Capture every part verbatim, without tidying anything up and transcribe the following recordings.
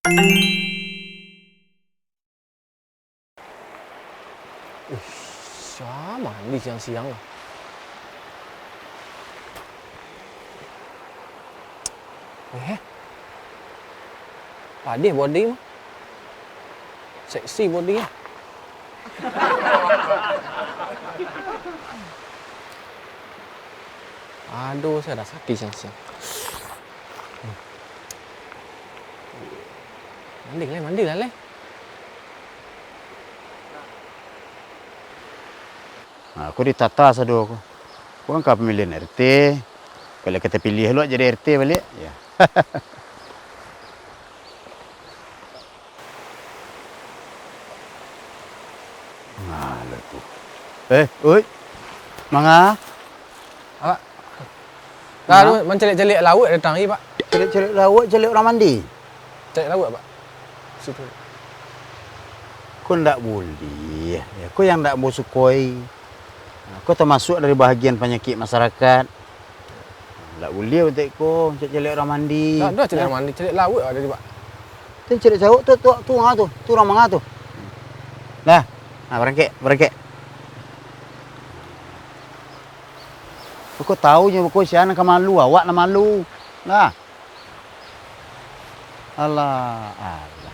Uish, sia mandi siang-siang lah. Eh, padeh body mah. Seksi body ah. Aduh, sia lah sakik siang-siang. Mandi lah, mandi lah, leh. Nah, ko ditata sado ko. Ko kan ka pamilihan R T, kalau ka tapiliah lo jadi R T baliak, ya. Nah, lo tu. Eh, oi. Manga? Awak. Nah, nah. Tu mancaliak-caliak lauak datang lagi, Pak. Caliak-caliak lauak, caliak urang mandi. Caliak lauak, Pak. Situ. Ko ndak buliah. Ya, ko yang ndak ambo sukoi. Nah, ko tamasuak dari bahagian panyakik masyarakat. Ndak buliah butek ko, caliak-caliak urang mandi. Ndak ado caliak urang mandi, caliak lauak ado di, Pak. Tu caliak lauak tu, tu, tu, ha, tu. Tu urang manga tu. Nah, nah, barangkek, barangkek. Beko tau nyo, beko sia nan ka malu, awak nan malu. Nah. Alah, alah.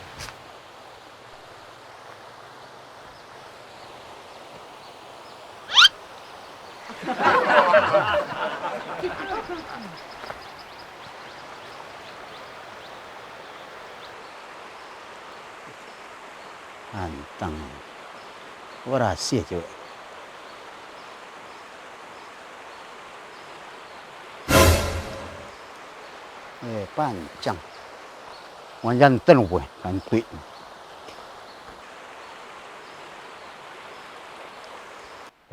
Antang. Barasiah cewek. Eh, pancang. Wan jantan ko, kantuik.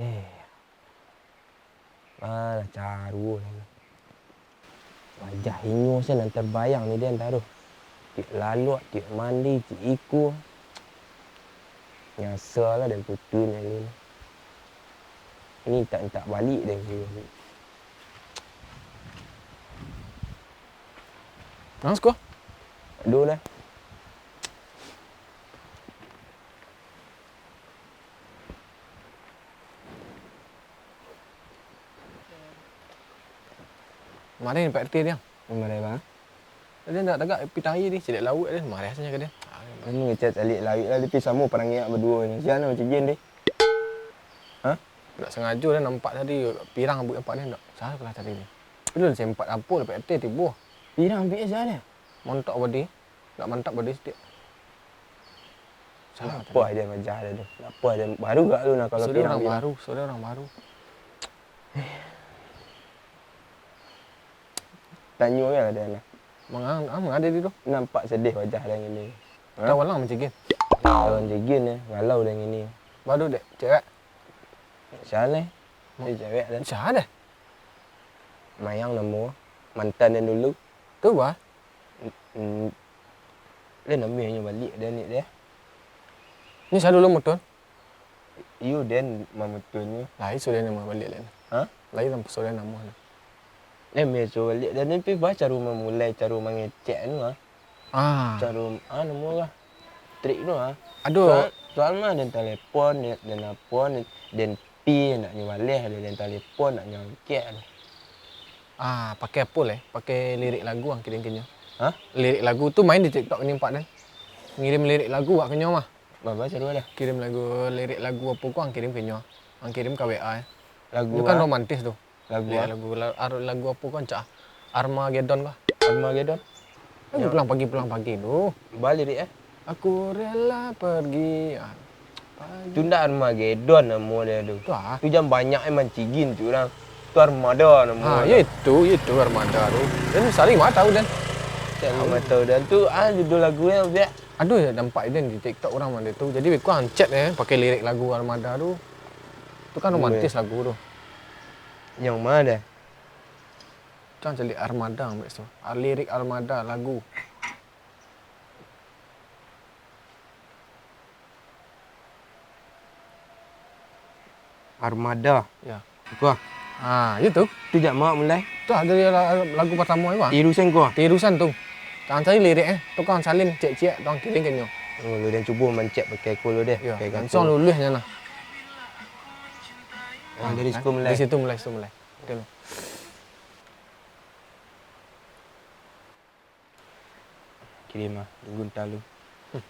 Eh. Alah, caruah lah. Wajah inyo se nan tabayang ni den taruih. Tiok laluak, tiok mandi, tiok iko. Nyasa lah den putuih ni. Ni tak, tak balik den. Nang suko? Aduh lah. Mareh Pak R T dia. Mareh, Bang. Dia ndak tagak pitang aia deh, caliak lauak deh, mareh rasanya ka dia. Anu, ngecek caliak lauak lah, tapi samo parangai awak baduo ni. Sia nan macam gin deh. Hah? Ndak sangajo dah nampak tadi, pirang abuik nampak ni, ndak salah kalah tadi ni. Tapi dah sempat apo lah Pak R T tibo. Pirang abuik sia dah? Montok body. Ndak mantap body setiap. Salah tadi. Apo idea wajah dia tu? Apo idea baru gak lu nah kalau pirang abuik? Sudah orang baru, sudah orang baru. Tanyo lah dia nah. Mangang, ah, mangade di tu. Nampak sedih wajah dia ngini. Hah? Tahu lang mancigin. Tahu mancigin ya, galau dia ngini. Baru dek, cewek. Siapa ni? Dia cewek dan siapa deh? Mayang namo, mantan yang dulu. Tu bah? Mm, mm. Dia namo yang balik dia ni dia. Ni saya dulu muton. Iyo, den mamutuihnyo. Lai sudah namo baliak lai. Ha? Lai sudah namo lah. Eh, meso baliak, den ni pi bah caro mamulai, caro mangecek anu, ha? Ah. Caro, ah, namo lah. Trik tu, ha? Aduh. Soal, soal mah den telepon, den, den apo, den, den pi nak nyo baleh, den, den telepon nak nyo angkek tu. Ah, pakai apo lai? Pakai lirik lagu ang kirim ka nyo. Ha? Lirik lagu tu main di TikTok ni, Pak, den. Ngirim lirik lagu wak ka nyo mah. Bah, bah, caro dah. Kirim lagu, lirik lagu apo ko, ang kirim ka nyo. Ang kirim ka W A, eh. Lagu kan romantis tu. Lagu lirik lagu, la-, ar-, lagu apo ko, ancak ah. Armageddon bah. Armageddon? Lagu pulang pagi, pulang pagi tu. Bah lirik, eh? Aku rela pergi, ah, pagi. Tu ndak Armageddon namo dia tu. Tu ah. Tu jan banyak, eh, mancigin tu urang. Tu Armada namo dia. Ha, yo itu, yo itu Armada tu. Den sari mah tahu, den. Sari mah tahu, den. Tu, ah, judul lagu dia, biak. Aduh, yo nampak den di TikTok urang mah tu. Jadi, beko ang cek, eh, pakai lirik lagu Armada tu. Tu kan romantis lagu tu. Yang mana? Kan caliak Armada, ambek tu. Ah, lirik Armada, lagu. Armada. Ya. Ko ah. Ha, yo tu. Tu jak mak mulai. Tu ado la-, lagu pertamo ko ah. Tirusan ko ah. Tirusan tu. Kang cari lirik, eh. Tu kang salin ciek-ciek, kang kirim ka inyo. Oh, lu den cubo mancek pakai ko lu deh, Yo, pakai langsuang kangkung. Luluih nyo nah. Ah, dari situ mulai. Dari situ mulai, situ mulai. Betul. Kirim ah, gunta lu. Hmm.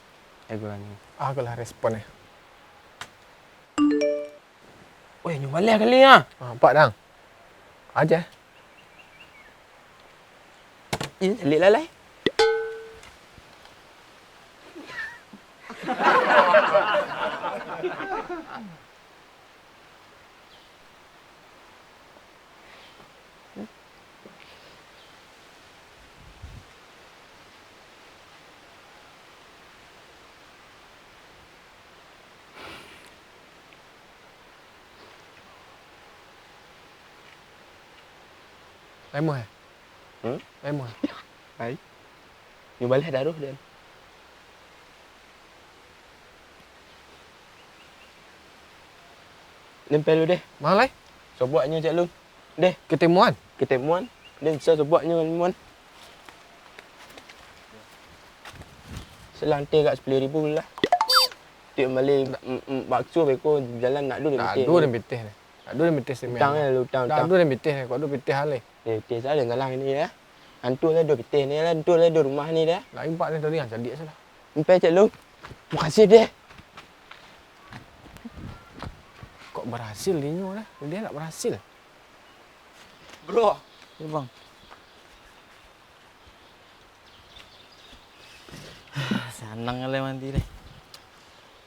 Eh, gua ni. Ah, aku lah respon, eh. Weh, nyo baleh kali ah. Ah, nampak dang. Aja. Ini calik lah, lai. Lai muah, eh? Hmm? Lai muah, eh? Lai. Nyo baleh daruah den. Nempel lu deh. Ma lai? Sobok nyo cek lu. Deh. Ketemuan? Ketemuan. Den bisa sobok nyo ketemuan. Selang teh agak sapuluah ribu lah. Tiok bali, mm, mm, bakso beko jalan nak ado den pitih. Nak ado den pitih ni. Nak ado den pitih simian. Utang lah, utang, utang. Nak ado den pitih ni. Kok ado pitih alai? Eh, pitih sajo den salang ni ya. Antu lah ado pitih ni lah, antu lah ado rumah ni dah. Lah impak ni tadi yang caliak salah. Empai cek lu. Makasih deh. Kok berhasil inyo dah? Dia nak berhasil. Bro. Ya, Bang. Sanang lah mandi deh.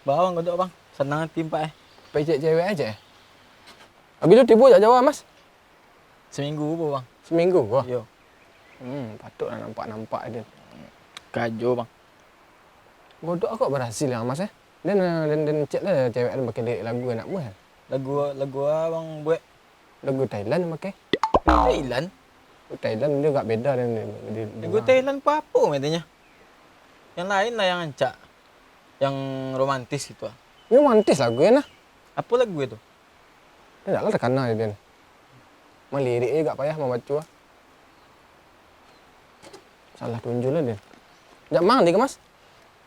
Bawa Bang Godok, Bang. Sanang ati empak, eh. Pai cek cewek aja, eh. Habis tu tibo jak Jawa, Mas? Seminggu ko, Bang. Seminggu ko? Iyo. Hmm, patuiklah nampak-nampak tu. Kajo, Bang. Godok kok berhasil, Mas, eh? Den, den, den cek lah cewek den pakai lirik lagu anak muah. Lagu, lagu a Bang buek? Lagu Thailand pakai. Thailand? Lagu Thailand dia agak beda dan di, di, Lagu Thailand apo-apo, katanya. Yang lain lah yang rancak. Yang romantis gitu ah. Romantis lagu ya nah. Apo lagu itu? Indak lah takana jo den. Malirik je agak payah mambaco ah. Salah tunjuak lah den. Jak mandi ka, Mas?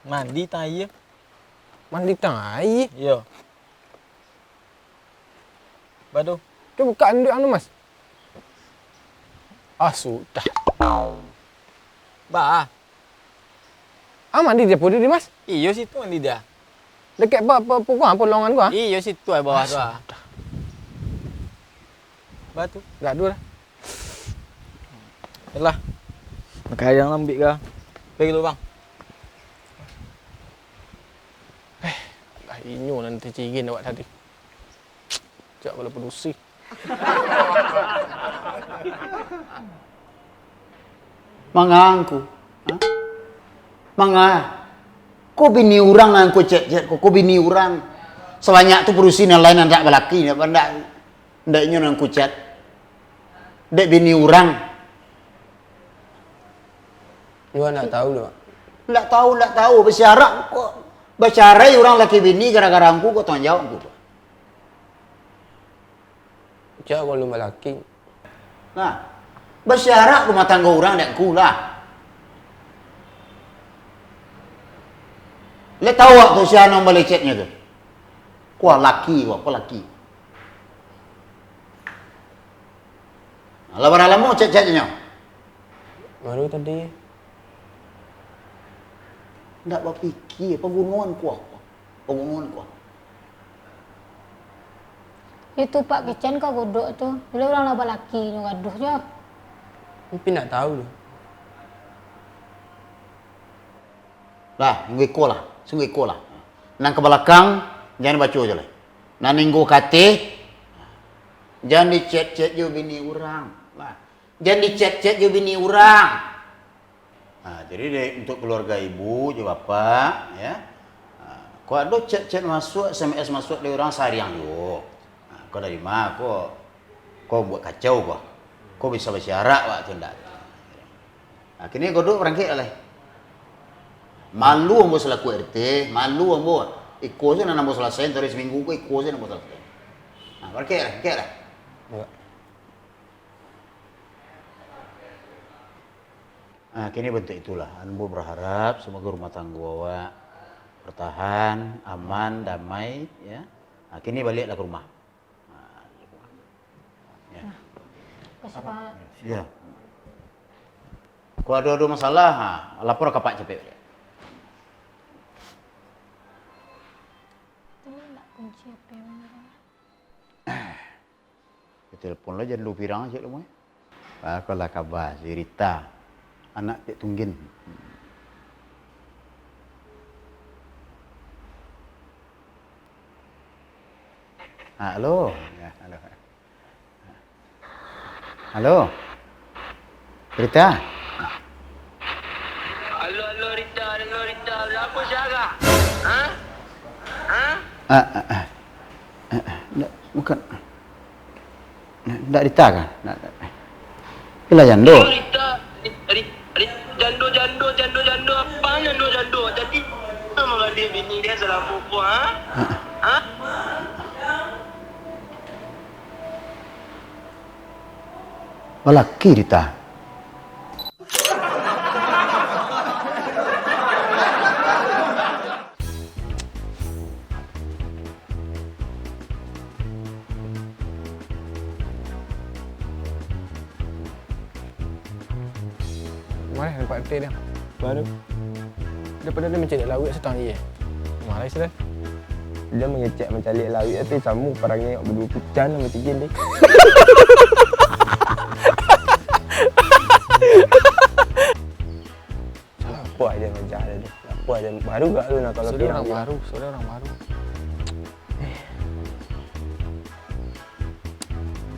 Mandi tang aia. Mandi tang aia? Iyo. Bado. Tu bukak anduik anu, Mas. Ah, sudah. Bah. Ah, mandi di apo di, Mas? Iyo, situ mandi dah. Dekat pa, pa, pa, gua, pa lowongan gua. Iyo, situ ai bawah tu ah. Sudah. Bah tu. Dak ado dah. Yalah. Nak kayang lambik kah? Pergi dulu, Bang. Eh, lah inyo nan tacigin awak tadi. Cak kepala padusi. Manga angku? Ha? Manga? Ko bini urang nan angku cek-cek ko, ko bini urang. Sabanyak tu padusi nan lain nan dak balaki, ndak, ndak, ndak inyo nan angku cek. Dek bini urang. Gua ndak tahu doh, Pak. Ndak tahu, ndak tahu. Basiarak ko, bacarai urang laki bini gara-gara angku, ko tanggung jawab angku tu. Cak kalau balaki. Nah, basiarak rumah tangga urang dek ku lah. Lai tahu awak tu sia nan balecetnyo tu? Kuah laki, kuah, kuah laki. Lah bara lamo cek-ceknyo? Baru tadi. Ndak bapikia, pagunoan kuah, kuah. Pagunoan kuah. Itu Pak kecek ka Godok tu, bila urang lah balaki nyo gaduh jo. Tapi ndak tahu tu. Lah, sungguah iko lah, sungguah iko lah. Nan ka balakang, jan dibaco jo lai. Nan ninggo ka ateh, jan dicet-cet jo bini urang. Lah, jan dicet-cet jo bini urang. Ha, jadi dek, untuk keluarga ibu jo bapak, ya. Ha, kok ado chat-chat masuak, S M S masuak dari urang, sariang juo. Ha, kok dari ma, kok, kok buek kacau kok. Kok bisa basiarak wak tu ndak? Ha, kini Godok barangkek lah. Malu ambo salaku R T, malu ambo. Iko se nan ambo salasaian, tadi saminggu ko iko se nan ambo salasaian. Ha, barangkek lah, barangkek lah. Iyo. Ah, kini bantuak itulah. Ambo berharap semoga rumah tanggo awak bertahan, aman, damai, ya. Ah, kini baliaklah ke rumah. Ah, ya. Nah, kasih, Pak. Ya. Kalau ado, ado masalah, ha, lapor ka Pak capek. Ini ndak kunci H P. Telepon lah jando pirang cek lu, eh. Ah, kalau kaba si Rita, anak Tek Tunggin. Ah, halo. Ya, halo. Halo. Rita. Halo, halo, Rita, halo, Rita. Apo siaga? Ha? Ha? Ah, ah, ah. Ah, ah. Ndak, bukan. Ndak Rita kah? Ndak, ndak. Itulah jando. Rita, Ri-, Ri-, Ri-, jando, jando, jando, jando. Apo jando, jando? Jadi, manggaleh bini dia salamo ko, ha? Ah, ah. Ha? Balaki Rita. Mano nampak Rita dia? Baru. Daripado dia mancaliak lawik satangah iyo. Malah sudah. Dia mangecek mancaliak lawik tu samo parangai awak baduo pican lah macam gin deh. Lapeh aja wajah dia tu. Lapeh aja. Baru gak lu nah kalau sudah pirang orang dia. Baru, sudah orang baru.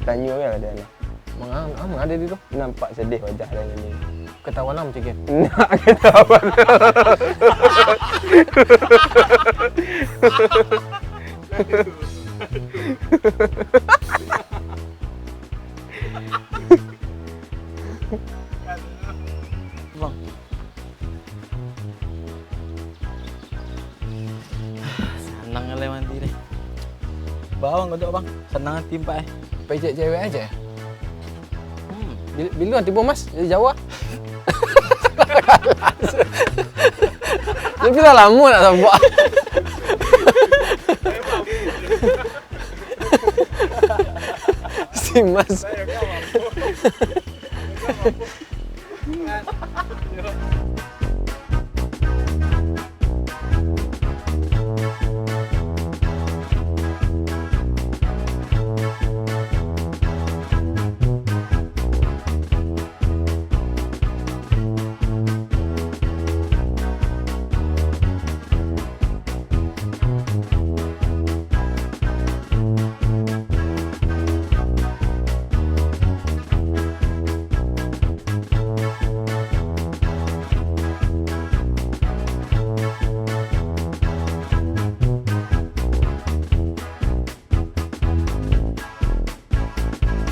Tanyo lah dia nah. Manga-, ah, manga dia tu? Nampak sedih wajah dia ni. Ketawa lah macam gin. Nak ketawa. Bang. Sanang lah mandi ni. Bawang kau tu, Bang. Sanang hati empat, eh. Pijak cewek aja. Hmm. Bil-, bilu tibo, Mas, dari Jawa. Dia bilang lama nak nampak. Si Mas.